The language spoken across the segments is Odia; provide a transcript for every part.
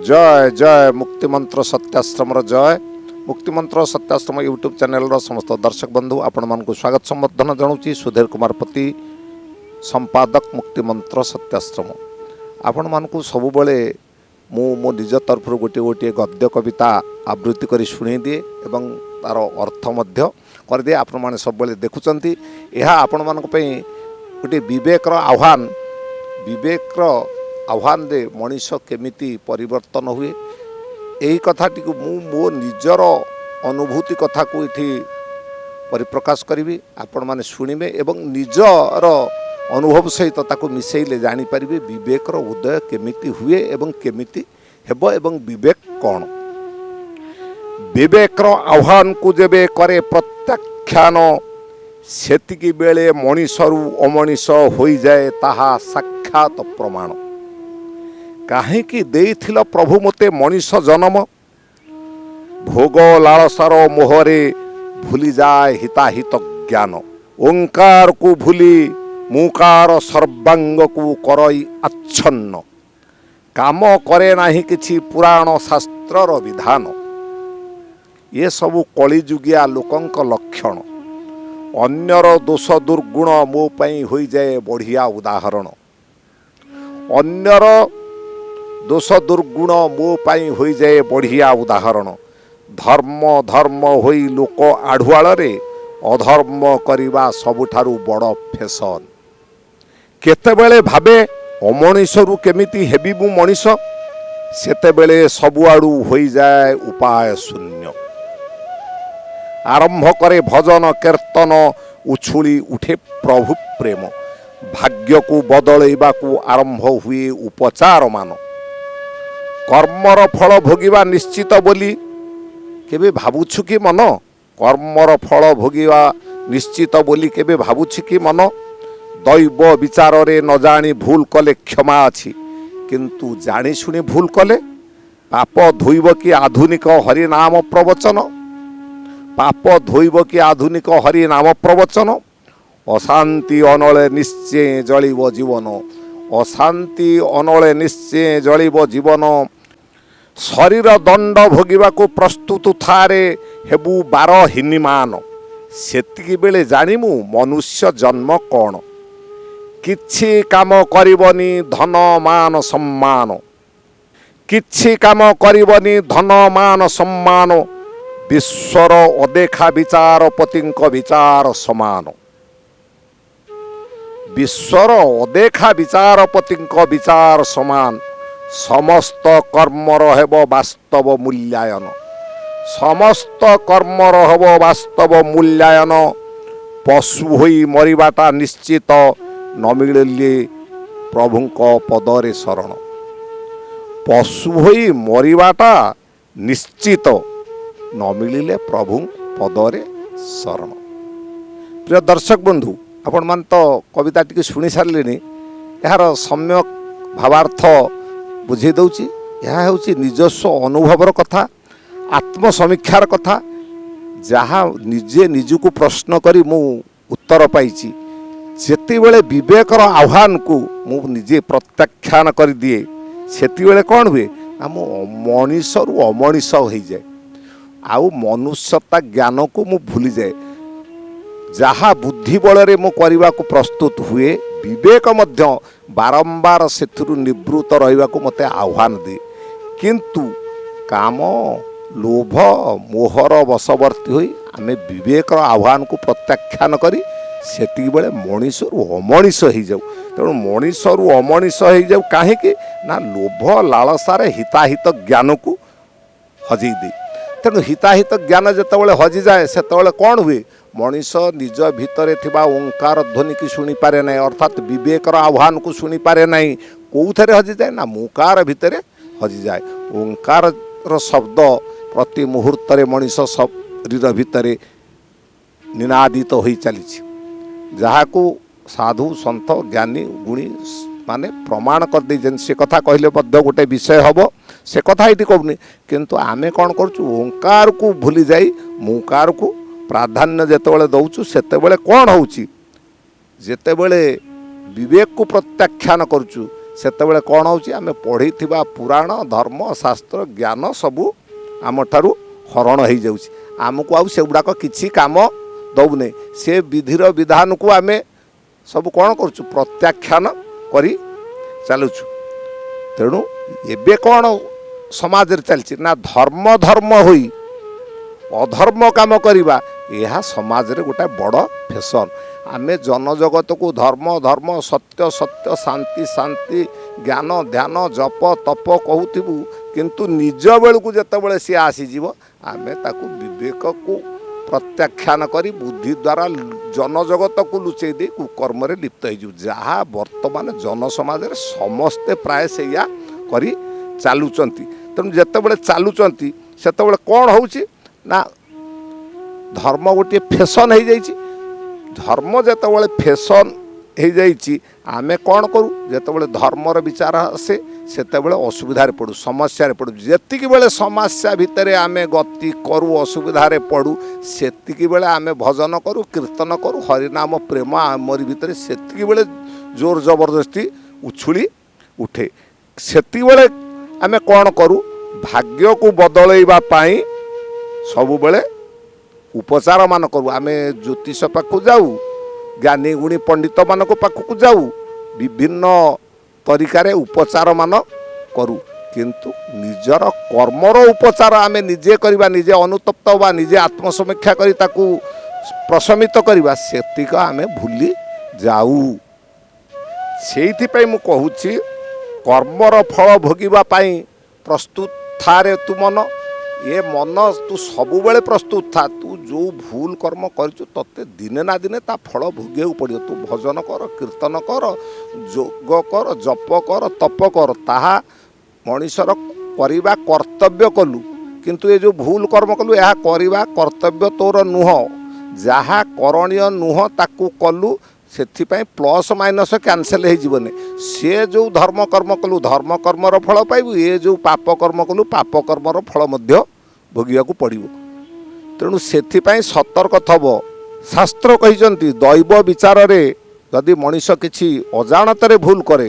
ଜୟ ଜୟ ମୁକ୍ତିମନ୍ତ୍ର ସତ୍ୟାଶ୍ରମର ଜୟ। ମୁକ୍ତିମନ୍ତ୍ର ସତ୍ୟାଶ୍ରମ ୟୁଟ୍ୟୁବ୍ ଚ୍ୟାନେଲର ସମସ୍ତ ଦର୍ଶକ ବନ୍ଧୁ, ଆପଣମାନଙ୍କୁ ସ୍ୱାଗତ ସମ୍ବର୍ଦ୍ଧନା ଜଣାଉଛି ସୁଧୀର କୁମାର ପତି, ସମ୍ପାଦକ, ମୁକ୍ତିମନ୍ତ୍ର ସତ୍ୟାଶ୍ରମ। ଆପଣମାନଙ୍କୁ ସବୁବେଳେ ମୁଁ ମୋ ନିଜ ତରଫରୁ ଗୋଟିଏ ଗୋଟିଏ ଗଦ୍ୟ କବିତା ଆବୃତ୍ତି କରି ଶୁଣେଇ ଦିଏ ଏବଂ ତା'ର ଅର୍ଥ ମଧ୍ୟ କରିଦିଏ। ଆପଣମାନେ ସବୁବେଳେ ଦେଖୁଛନ୍ତି। ଏହା ଆପଣମାନଙ୍କ ପାଇଁ ଗୋଟିଏ ବିବେକର ଆହ୍ୱାନ। ବିବେକର ଆହ୍ୱାନରେ ମଣିଷ କେମିତି ପରିବର୍ତ୍ତନ ହୁଏ, ଏହି କଥାଟିକୁ ମୁଁ ମୋ ନିଜର ଅନୁଭୂତି କଥାକୁ ଏଠି ପରିପ୍ରକାଶ କରିବି। ଆପଣମାନେ ଶୁଣିବେ ଏବଂ ନିଜର ଅନୁଭବ ସହିତ ତାକୁ ମିଶାଇଲେ ଜାଣିପାରିବେ ବିବେକର ଉଦୟ କେମିତି ହୁଏ ଏବଂ କେମିତି ହେବ ଏବଂ ବିବେକ କ'ଣ। ବିବେକର ଆହ୍ୱାନକୁ ଯେବେ କରେ ପ୍ରତ୍ୟାଖ୍ୟାନ, ସେତିକି ବେଳେ ମଣିଷରୁ ଅମଣିଷ ହୋଇଯାଏ, ତାହା ସାକ୍ଷାତ ପ୍ରମାଣ। କାହିଁକି ଦେଇଥିଲ ପ୍ରଭୁ ମୋତେ ମଣିଷ ଜନମ? ଭୋଗ ଲାଳସାର ମୋହରେ ଭୁଲିଯାଏ ହିତାହିତ ଜ୍ଞାନ। ଓଙ୍କାରକୁ ଭୁଲି ମୁକାର ସର୍ବାଙ୍ଗକୁ କରଇ ଆଚ୍ଛନ୍ନ। କାମ କରେ ନାହିଁ କିଛି ପୁରାଣ ଶାସ୍ତ୍ରର ବିଧାନ। ଏସବୁ କଳିଯୁଗିଆ ଲୋକଙ୍କ ଲକ୍ଷଣ। ଅନ୍ୟର ଦୋଷ ଦୁର୍ଗୁଣ ମୋ ପାଇଁ ହୋଇଯାଏ ବଢ଼ିଆ ଉଦାହରଣ। ଅନ୍ୟର ଦୋଷ ଦୁର୍ଗୁଣ ମୋ ପାଇଁ ହୋଇଯାଏ ବଢ଼ିଆ ଉଦାହରଣ। ଧର୍ମ ଧର୍ମ ହୋଇ ଲୋକ ଆଢ଼ୁଆଳରେ ଅଧର୍ମ କରିବା ସବୁଠାରୁ ବଡ଼ ଫେସନ୍। କେତେବେଳେ ଭାବେ ଅମଣିଷରୁ କେମିତି ହେବି ମୁଁ ମଣିଷ, ସେତେବେଳେ ସବୁଆଡ଼ୁ ହୋଇଯାଏ ଉପାୟ ଶୂନ୍ୟ। ଆରମ୍ଭ କରେ ଭଜନ କୀର୍ତ୍ତନ, ଉଛୁଳି ଉଠେ ପ୍ରଭୁ ପ୍ରେମ। ଭାଗ୍ୟକୁ ବଦଳେଇବାକୁ ଆରମ୍ଭ ହୁଏ ଉପଚାରମାନ। କର୍ମର ଫଳ ଭୋଗିବା ନିଶ୍ଚିତ ବୋଲି କେବେ ଭାବୁଛୁ କି ମନ? କର୍ମର ଫଳ ଭୋଗିବା ନିଶ୍ଚିତ ବୋଲି କେବେ ଭାବୁଛି କି ମନ? ଦୈବ ବିଚାରରେ ନ ଜାଣି ଭୁଲ କଲେ କ୍ଷମା ଅଛି, କିନ୍ତୁ ଜାଣି ଶୁଣି ଭୁଲ କଲେ ପାପ ଧୋଇବ କି ଆଧୁନିକ ହରିନାମ ପ୍ରବଚନ? ପାପ ଧୋଇବ କି ଆଧୁନିକ ହରିନାମ ପ୍ରବଚନ? ଅଶାନ୍ତି ଅନଳେ ନିଶ୍ଚୟ ଜଳିବ ଜୀବନ। ଅଶାନ୍ତି ଅନଳେ ନିଶ୍ଚୟ ଜଳିବ ଜୀବନ। ଶରୀର ଦଣ୍ଡ ଭୋଗିବାକୁ ପ୍ରସ୍ତୁତ ଥାରେ, ହେବୁ ବାର ହିନିମାନ। ସେତିକି ବେଳେ ଜାଣିମୁ ମନୁଷ୍ୟ ଜନ୍ମ କ'ଣ। କିଛି କାମ କରିବନି ଧନ ମାନ ସମ୍ମାନ। କିଛି କାମ କରିବନି ଧନ ମାନ ସମ୍ମାନ। ବିଶ୍ୱର ଅଦେଖା ବିଚାରପତିଙ୍କ ବିଚାର ସମାନ। ବିଶ୍ୱର ଅଦେଖା ବିଚାରପତିଙ୍କ ବିଚାର ସମାନ। ସମସ୍ତ କର୍ମର ହେବ ବାସ୍ତବ ମୂଲ୍ୟାୟନ। ସମସ୍ତ କର୍ମର ହେବ ବାସ୍ତବ ମୂଲ୍ୟାୟନ। ପଶୁ ହୋଇ ମରିବାଟା ନିଶ୍ଚିତ, ନ ମିଳିଲେ ପ୍ରଭୁଙ୍କ ପଦରେ ଶରଣ। ପଶୁ ହୋଇ ମରିବାଟା ନିଶ୍ଚିତ, ନ ମିଳିଲେ ପ୍ରଭୁ ପଦରେ ଶରଣ। ପ୍ରିୟ ଦର୍ଶକ ବନ୍ଧୁ, ଆପଣମାନେ ତ କବିତା ଟିକେ ଶୁଣି ସାରିଲେଣି। ଏହାର ସମ୍ୟକ ଭାବାର୍ଥ ବୁଝେଇ ଦେଉଛି। ଏହା ହେଉଛି ନିଜସ୍ୱ ଅନୁଭବର କଥା, ଆତ୍ମସମୀକ୍ଷାର କଥା, ଯାହା ନିଜେ ନିଜକୁ ପ୍ରଶ୍ନ କରି ମୁଁ ଉତ୍ତର ପାଇଛି। ଯେତେବେଳେ ବିବେକର ଆହ୍ୱାନକୁ ମୁଁ ନିଜେ ପ୍ରତ୍ୟାଖ୍ୟାନ କରିଦିଏ, ସେତିକିବେଳେ କ'ଣ ହୁଏ ନା ମୁଁ ମଣିଷରୁ ଅମଣିଷ ହୋଇଯାଏ ଆଉ ମନୁଷ୍ୟତା ଜ୍ଞାନକୁ ମୁଁ ଭୁଲିଯାଏ। ଯାହା ବୁଦ୍ଧି ବଳରେ ମୁଁ କରିବାକୁ ପ୍ରସ୍ତୁତ ହୁଏ, ବିବେକ ମଧ୍ୟ ବାରମ୍ବାର ସେଥିରୁ ନିବୃତ୍ତ ରହିବାକୁ ମୋତେ ଆହ୍ୱାନ ଦିଏ। କିନ୍ତୁ କାମ, ଲୋଭ, ମୋହର ବଶବର୍ତ୍ତୀ ହୋଇ ଆମେ ବିବେକର ଆହ୍ୱାନକୁ ପ୍ରତ୍ୟାଖ୍ୟାନ କରି ସେତିକି ବେଳେ ମଣିଷରୁ ଅମଣିଷ ହେଇଯାଉ। ତେଣୁ ମଣିଷରୁ ଅମଣିଷ ହେଇଯାଉ କାହିଁକି ନା ଲୋଭ ଲାଳସାରେ ହିତାହିତ ଜ୍ଞାନକୁ ହଜେଇ ଦିଏ। ତେଣୁ ହିତାହିତ ଜ୍ଞାନ ଯେତେବେଳେ ହଜିଯାଏ, ସେତେବେଳେ କ'ଣ ହୁଏ? ମଣିଷ ନିଜ ଭିତରେ ଥିବା ଓଙ୍କାର ଧ୍ୱନିକି ଶୁଣିପାରେ ନାହିଁ, ଅର୍ଥାତ୍ ବିବେକର ଆହ୍ୱାନକୁ ଶୁଣିପାରେ ନାହିଁ। କେଉଁଥିରେ ହଜିଯାଏ ନା ମୁକାର ଭିତରେ ହଜିଯାଏ। ଓଙ୍କାରର ଶବ୍ଦ ପ୍ରତି ମୁହୂର୍ତ୍ତରେ ମଣିଷ ଶରୀର ଭିତରେ ନିନାଦିତ ହୋଇ ଚାଲିଛି, ଯାହାକୁ ସାଧୁ ସନ୍ଥ ଜ୍ଞାନୀ ଗୁଣୀ ମାନେ ପ୍ରମାଣ କରିଦେଇଛନ୍ତି। ସେ କଥା କହିଲେ ମଧ୍ୟ ଗୋଟେ ବିଷୟ ହେବ, ସେ କଥା ଏଇଠି କହୁନି। କିନ୍ତୁ ଆମେ କ'ଣ କରୁଛୁ? ଓଙ୍କାରକୁ ଭୁଲି ଯାଇ ମୁକାରକୁ ପ୍ରାଧାନ୍ୟ ଯେତେବେଳେ ଦେଉଛୁ, ସେତେବେଳେ କ'ଣ ହେଉଛି? ଯେତେବେଳେ ବିବେକକୁ ପ୍ରତ୍ୟାଖ୍ୟାନ କରୁଛୁ, ସେତେବେଳେ କ'ଣ ହେଉଛି, ଆମେ ପଢ଼ିଥିବା ପୁରାଣ, ଧର୍ମ, ଶାସ୍ତ୍ର, ଜ୍ଞାନ ସବୁ ଆମଠାରୁ ହରଣ ହେଇଯାଉଛି। ଆମକୁ ଆଉ ସେଗୁଡ଼ାକ କିଛି କାମ ଦେଉନି। ସେ ବିଧିର ବିଧାନକୁ ଆମେ ସବୁ କ'ଣ କରୁଛୁ? ପ୍ରତ୍ୟାଖ୍ୟାନ କରି ଚାଲୁଛୁ। ତେଣୁ ଏବେ କ'ଣ ସମାଜରେ ଚାଲିଛି ନା, ଧର୍ମ ଧର୍ମ ହୋଇ ଅଧର୍ମ କାମ କରିବା, ଏହା ସମାଜରେ ଗୋଟେ ବଡ଼ ଫ୍ୟାସନ୍। ଆମେ ଜନଜଗତକୁ ଧର୍ମ ଧର୍ମ, ସତ୍ୟ ସତ୍ୟ, ଶାନ୍ତି ଶାନ୍ତି, ଜ୍ଞାନ ଧ୍ୟାନ, ଜପ ତପ କହୁଥିବୁ, କିନ୍ତୁ ନିଜ ବେଳକୁ ଯେତେବେଳେ ସିଏ ଆସିଯିବ, ଆମେ ତାକୁ ବିବେକକୁ ପ୍ରତ୍ୟାଖ୍ୟାନ କରି ବୁଦ୍ଧି ଦ୍ୱାରା ଜନଜଗତକୁ ଲୁଚେଇ ଦେଇ କୁକର୍ମରେ ଲିପ୍ତ ହେଇଯିବୁ, ଯାହା ବର୍ତ୍ତମାନ ଜନସମାଜରେ ସମସ୍ତେ ପ୍ରାୟ ସେଇଆ କରି ଚାଲୁଛନ୍ତି। ତେଣୁ ଯେତେବେଳେ ଚାଲୁଛନ୍ତି, ସେତେବେଳେ କ'ଣ ହେଉଛି ନା, ଧର୍ମ ଗୋଟିଏ ଫ୍ୟାସନ୍ ହେଇଯାଇଛି। ଧର୍ମ ଯେତେବେଳେ ଫ୍ୟାସନ୍ ହେଇଯାଇଛି, ଆମେ କ'ଣ କରୁ? ଯେତେବେଳେ ଧର୍ମର ବିଚାର ଆସେ, ସେତେବେଳେ ଅସୁବିଧାରେ ପଡ଼ୁ, ସମସ୍ୟାରେ ପଡ଼ୁ। ଯେତିକି ବେଳେ ସମସ୍ୟା ଭିତରେ ଆମେ ଗତି କରୁ, ଅସୁବିଧାରେ ପଡ଼ୁ, ସେତିକି ବେଳେ ଆମେ ଭଜନ କରୁ, କୀର୍ତ୍ତନ କରୁ। ହରିନାମ ପ୍ରେମ ଆମରି ଭିତରେ ସେତିକି ବେଳେ ଜୋର ଜବରଦସ୍ତି ଉଛୁଳି ଉଠେ। ସେତିକିବେଳେ ଆମେ କ'ଣ କରୁ? ଭାଗ୍ୟକୁ ବଦଳେଇବା ପାଇଁ ସବୁବେଳେ ଉପଚାର ମାନ କରୁ। ଆମେ ଜ୍ୟୋତିଷ ପାଖକୁ ଯାଉ, ଜ୍ଞାନୀ ଗୁଣୀ ପଣ୍ଡିତମାନଙ୍କ ପାଖକୁ ଯାଉ, ବିଭିନ୍ନ ତରିକାରେ ଉପଚାର ମାନ କରୁ। କିନ୍ତୁ ନିଜର କର୍ମର ଉପଚାର ଆମେ ନିଜେ କରିବା, ନିଜେ ଅନୁତପ୍ତ ବା ନିଜେ ଆତ୍ମସମୀକ୍ଷା କରି ତାକୁ ପ୍ରଶମିତ କରିବା, ସେତିକ ଆମେ ଭୁଲି ଯାଉ। ସେଇଥିପାଇଁ ମୁଁ କହୁଛି, କର୍ମର ଫଳ ଭୋଗିବା ପାଇଁ ପ୍ରସ୍ତୁତ ଥାରେ ତୁ ମନ। ଏ ମନ, ତୁ ସବୁବେଳେ ପ୍ରସ୍ତୁତ ଥା। ତୁ ଯେଉଁ ଭୁଲ କର୍ମ କରିଛୁ, ତତେ ଦିନେ ନା ଦିନେ ତା ଫଳ ଭୋଗିବାକୁ ପଡ଼ିବ। ତୁ ଭଜନ କର, କୀର୍ତ୍ତନ କର, ଯୋଗ କର, ଜପ କର, ତପ କର, ତାହା ମଣିଷର କରିବା କର୍ତ୍ତବ୍ୟ କଲୁ। କିନ୍ତୁ ଏ ଯେଉଁ ଭୁଲ କର୍ମ କଲୁ, ଏହା କରିବା କର୍ତ୍ତବ୍ୟ ତୋର ନୁହଁ। ଯାହା କରଣୀୟ ନୁହଁ ତାକୁ କଲୁ, ସେଥିପାଇଁ ପ୍ଲସ୍ ମାଇନସ୍ କ୍ୟାନସେଲ୍ ହେଇଯିବନି। ସେ ଯେଉଁ ଧର୍ମ କର୍ମ କଲୁ, ଧର୍ମ କର୍ମର ଫଳ ପାଇବୁ। ଏ ଯେଉଁ ପାପ କର୍ମ କଲୁ, ପାପ କର୍ମର ଫଳ ମଧ୍ୟ ଭୋଗିବାକୁ ପଡ଼ିବ। ତେଣୁ ସେଥିପାଇଁ ସତର୍କ ଥବ। ଶାସ୍ତ୍ର କହିଛନ୍ତି, ଦୈବ ବିଚାରରେ ଯଦି ମଣିଷ କିଛି ଅଜାଣତରେ ଭୁଲ କରେ,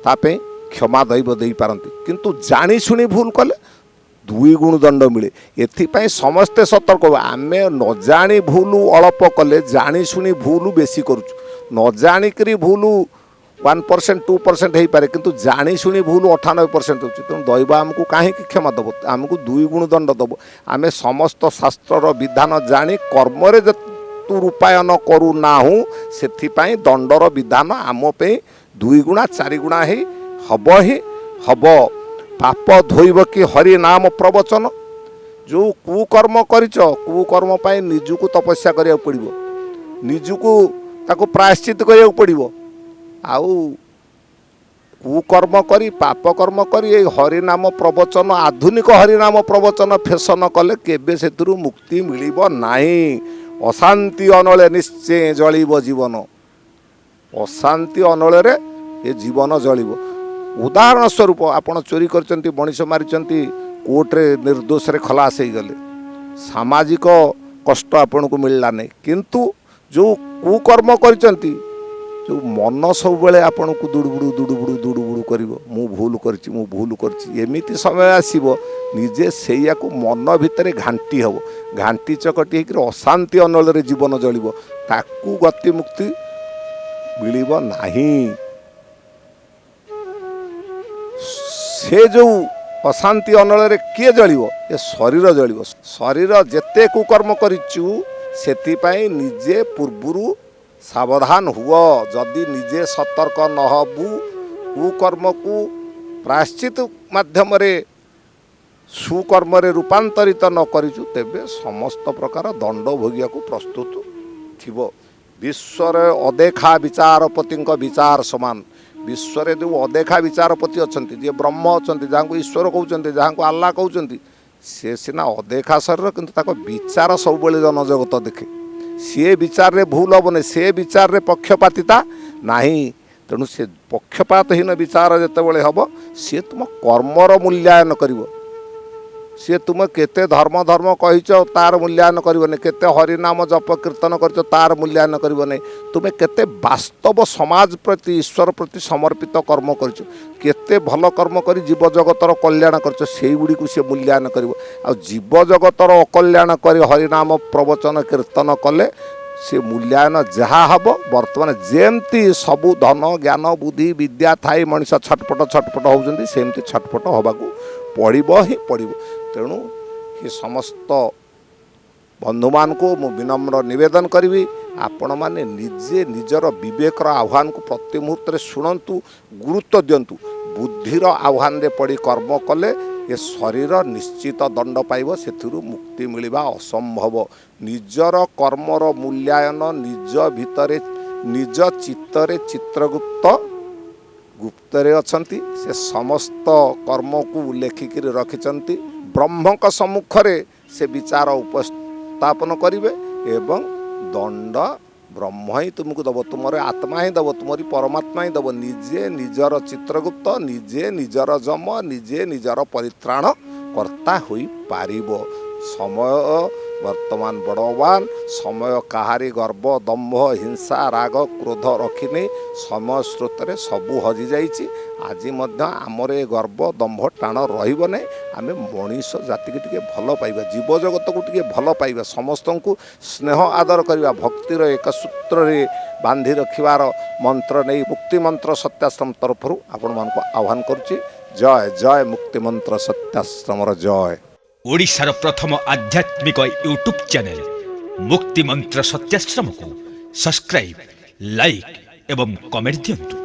ତା ପାଇଁ କ୍ଷମା ଦୈବ ଦେଇପାରନ୍ତି। କିନ୍ତୁ ଜାଣିଶୁଣି ଭୁଲ କଲେ ଦୁଇ ଗୁଣ ଦଣ୍ଡ ମିଳେ। ଏଥିପାଇଁ ସମସ୍ତେ ସତର୍କ ହବ। ଆମେ ନ ଜାଣି ଭୁଲ ଅଳ୍ପ କଲେ, ଜାଣିଶୁଣି ଭୁଲ ବେଶୀ କରୁଛୁ। ନ ଜାଣିକିରି ଭୁଲ 1%, 2% ହେଇପାରେ, କିନ୍ତୁ ଜାଣିଶୁଣି ଭୁଲ 98% ହେଉଛି। ତେଣୁ ଦୈବ ଆମକୁ କାହିଁକି କ୍ଷମା ଦେବ? ଆମକୁ ଦୁଇ ଗୁଣ ଦଣ୍ଡ ଦେବ। ଆମେ ସମସ୍ତ ଶାସ୍ତ୍ରର ବିଧାନ ଜାଣି କର୍ମରେ ତୁ ରୂପାୟନ କରୁନାହୁଁ, ସେଥିପାଇଁ ଦଣ୍ଡର ବିଧାନ ଆମ ପାଇଁ ଦୁଇ ଗୁଣା ଚାରି ଗୁଣା ହେଇ ହବ ହିଁ ହବ। ପାପ ଧୋଇବ କି ହରି ନାମ ପ୍ରବଚନ? ଯେଉଁ କୁକର୍ମ କରିଛ, କୁକର୍ମ ପାଇଁ ନିଜକୁ ତପସ୍ୟା କରିବାକୁ ପଡ଼ିବ, ନିଜକୁ ତାକୁ ପ୍ରାୟଶ୍ଚିତ କରିବାକୁ ପଡ଼ିବ। ଆଉ କୁକର୍ମ କରି, ପାପ କର୍ମ କରି ଏଇ ହରିନାମ ପ୍ରବଚନ, ଆଧୁନିକ ହରିନାମ ପ୍ରବଚନ ଫେସନ କଲେ କେବେ ସେଥିରୁ ମୁକ୍ତି ମିଳିବ ନାହିଁ। ଅଶାନ୍ତି ଅନଳେ ନିଶ୍ଚୟ ଜଳିବ ଜୀବନ। ଅଶାନ୍ତି ଅନଳରେ ଏ ଜୀବନ ଜଳିବ। ଉଦାହରଣ ସ୍ୱରୂପ, ଆପଣ ଚୋରି କରିଛନ୍ତି, ମଣିଷ ମାରିଛନ୍ତି, କୋର୍ଟରେ ନିର୍ଦ୍ଦୋଷରେ ଖଲାସ ହେଇଗଲେ, ସାମାଜିକ କଷ୍ଟ ଆପଣଙ୍କୁ ମିଳିଲା ନାହିଁ। କିନ୍ତୁ ଯେଉଁ କୁକର୍ମ କରିଛନ୍ତି, ଯେଉଁ ମନ ସବୁବେଳେ ଆପଣଙ୍କୁ ଦୁଡ଼ୁବୁଡ଼ୁ ଦୁଡ଼ୁବୁଡ଼ୁ ଦୁଡ଼ୁବୁଡ଼ୁ କରିବ, ମୁଁ ଭୁଲ କରିଛି, ମୁଁ ଭୁଲ କରିଛି। ଏମିତି ସମୟ ଆସିବ, ନିଜେ ସେଇଆକୁ ମନ ଭିତରେ ଘାଣ୍ଟି ହେବ, ଘାଣ୍ଟି ଚକଟି ହେଇକରି ଅଶାନ୍ତି ଅନଳରେ ଜୀବନ ଜଳିବ। ତାକୁ ଗତି ମୁକ୍ତି ମିଳିବ ନାହିଁ। ସେ ଯେଉଁ ଅଶାନ୍ତି ଅନଳରେ କିଏ ଜଳିବ? ଏ ଶରୀର ଜଳିବ। ଶରୀର ଯେତେ କୁକର୍ମ କରିଛୁ, ସେଥିପାଇଁ ନିଜେ ପୂର୍ବରୁ ସାବଧାନ ହୁଅ। ଯଦି ନିଜେ ସତର୍କ ନ ହେବୁ, କୁକର୍ମକୁ ପ୍ରାୟଶ୍ଚିତ ମାଧ୍ୟମରେ ସୁକର୍ମରେ ରୂପାନ୍ତରିତ ନ କରିଛୁ, ତେବେ ସମସ୍ତ ପ୍ରକାର ଦଣ୍ଡ ଭୋଗିବାକୁ ପ୍ରସ୍ତୁତ ଥିବ। ବିଶ୍ୱରେ ଅଦେଖା ବିଚାରପତିଙ୍କ ବିଚାର ସମାନ। ବିଶ୍ୱରେ ଯେଉଁ ଅଦେଖା ବିଚାରପତି ଅଛନ୍ତି, ଯିଏ ବ୍ରହ୍ମ ଅଛନ୍ତି, ଯାହାଙ୍କୁ ଈଶ୍ୱର କହୁଛନ୍ତି, ଯାହାଙ୍କୁ ଆଲ୍ଲାହ କହୁଛନ୍ତି, ସେ ସିନା ଅଦେଖା ଶରୀର, କିନ୍ତୁ ତାଙ୍କ ବିଚାର ସବୁବେଳେ ଜନଜଗତ ଦେଖେ। ସିଏ ବିଚାରରେ ଭୁଲ ହେବନି, ସେ ବିଚାରରେ ପକ୍ଷପାତିତା ନାହିଁ। ତେଣୁ ସେ ପକ୍ଷପାତହୀନ ବିଚାର ଯେତେବେଳେ ହେବ, ସିଏ ତୁମ କର୍ମର ମୂଲ୍ୟାୟନ କରିବ। ସିଏ ତୁମେ କେତେ ଧର୍ମ ଧର୍ମ କହିଛ ତାର ମୂଲ୍ୟାୟନ କରିବନି, କେତେ ହରିନାମ ଜପ କୀର୍ତ୍ତନ କରିଛ ତାର ମୂଲ୍ୟାୟନ କରିବ ନାହିଁ। ତୁମେ କେତେ ବାସ୍ତବ ସମାଜ ପ୍ରତି, ଈଶ୍ୱର ପ୍ରତି ସମର୍ପିତ କର୍ମ କରିଛ, କେତେ ଭଲ କର୍ମ କରି ଜୀବଜଗତର କଲ୍ୟାଣ କରିଛ, ସେଇଗୁଡ଼ିକୁ ସିଏ ମୂଲ୍ୟାୟନ କରିବ। ଆଉ ଜୀବଜଗତର ଅକଲ୍ୟାଣ କରି ହରିନାମ ପ୍ରବଚନ କୀର୍ତ୍ତନ କଲେ ସେ ମୂଲ୍ୟାୟନ ଯାହା ହେବ, ବର୍ତ୍ତମାନ ଯେମିତି ସବୁ ଧନ ଜ୍ଞାନ ବୁଦ୍ଧି ବିଦ୍ୟା ଥାଇ ମଣିଷ ଛଟପଟ ଛଟପଟ ହେଉଛନ୍ତି, ସେମିତି ଛଟପଟ ହେବାକୁ ପଡ଼ିବ ହିଁ ପଡ଼ିବ। ତେଣୁ ଏ ସମସ୍ତ ବନ୍ଧୁମାନଙ୍କୁ ମୁଁ ବିନମ୍ର ନିବେଦନ କରିବି, ଆପଣମାନେ ନିଜେ ନିଜର ବିବେକର ଆହ୍ୱାନକୁ ପ୍ରତି ମୁହୂର୍ତ୍ତରେ ଶୁଣନ୍ତୁ, ଗୁରୁତ୍ୱ ଦିଅନ୍ତୁ। ବୁଦ୍ଧିର ଆହ୍ୱାନରେ ପଡ଼ି କର୍ମ କଲେ ଏ ଶରୀର ନିଶ୍ଚିତ ଦଣ୍ଡ ପାଇବ, ସେଥିରୁ ମୁକ୍ତି ମିଳିବା ଅସମ୍ଭବ। ନିଜର କର୍ମର ମୂଲ୍ୟାୟନ ନିଜ ଭିତରେ, ନିଜ ଚିତ୍ତରେ ଚିତ୍ରଗୁପ୍ତ ଗୁପ୍ତରେ ଅଛନ୍ତି, ସେ ସମସ୍ତ କର୍ମକୁ ଲେଖିକିରି ରଖିଛନ୍ତି। ବ୍ରହ୍ମଙ୍କ ସମ୍ମୁଖରେ ସେ ବିଚାର ଉପସ୍ଥାପନ କରିବେ ଏବଂ ଦଣ୍ଡ ବ୍ରହ୍ମ ହିଁ ତୁମକୁ ଦେବ, ତୁମର ଆତ୍ମା ହିଁ ଦେବ, ତୁମରି ପରମାତ୍ମା ହିଁ ଦେବ। ନିଜେ ନିଜର ଚିତ୍ରଗୁପ୍ତ, ନିଜେ ନିଜର ଯମ, ନିଜେ ନିଜର ପରିତ୍ରାଣ କର୍ତ୍ତା ହୋଇପାରିବ। ସମୟ ବର୍ତ୍ତମାନ ବଳବାନ, ସମୟ କାହାରି ଗର୍ବ ଦମ୍ଭ ହିଂସା ରାଗ କ୍ରୋଧ ରଖିନି, ସମୟ ସ୍ରୋତରେ ସବୁ ହଜିଯାଇଛି। ଆଜି ମଧ୍ୟ ଆମର ଏ ଗର୍ବ ଦମ୍ଭ ଟାଣ ରହିବ ନାହିଁ। ଆମେ ମଣିଷ ଜାତିକି ଟିକେ ଭଲ ପାଇବା, ଜୀବଜଗତକୁ ଟିକେ ଭଲ ପାଇବା, ସମସ୍ତଙ୍କୁ ସ୍ନେହ ଆଦର କରିବା, ଭକ୍ତିର ଏକ ସୂତ୍ରରେ ବାନ୍ଧି ରଖିବାର ମନ୍ତ୍ର ନେଇ ମୁକ୍ତିମନ୍ତ୍ର ସତ୍ୟାଶ୍ରମ ତରଫରୁ ଆପଣମାନଙ୍କୁ ଆହ୍ୱାନ କରୁଛି। ଜୟ ଜୟ ମୁକ୍ତିମନ୍ତ୍ର ସତ୍ୟାଶ୍ରମର ଜୟ। ଓଡ଼ିଶାର ପ୍ରଥମ ଆଧ୍ୟାତ୍ମିକ ୟୁଟ୍ୟୁବ୍ ଚ୍ୟାନେଲ୍ ମୁକ୍ତିମନ୍ତ୍ର ସତ୍ୟାଶ୍ରମକୁ ସବସ୍କ୍ରାଇବ୍, ଲାଇକ୍ ଏବଂ କମେଣ୍ଟ ଦିଅନ୍ତୁ।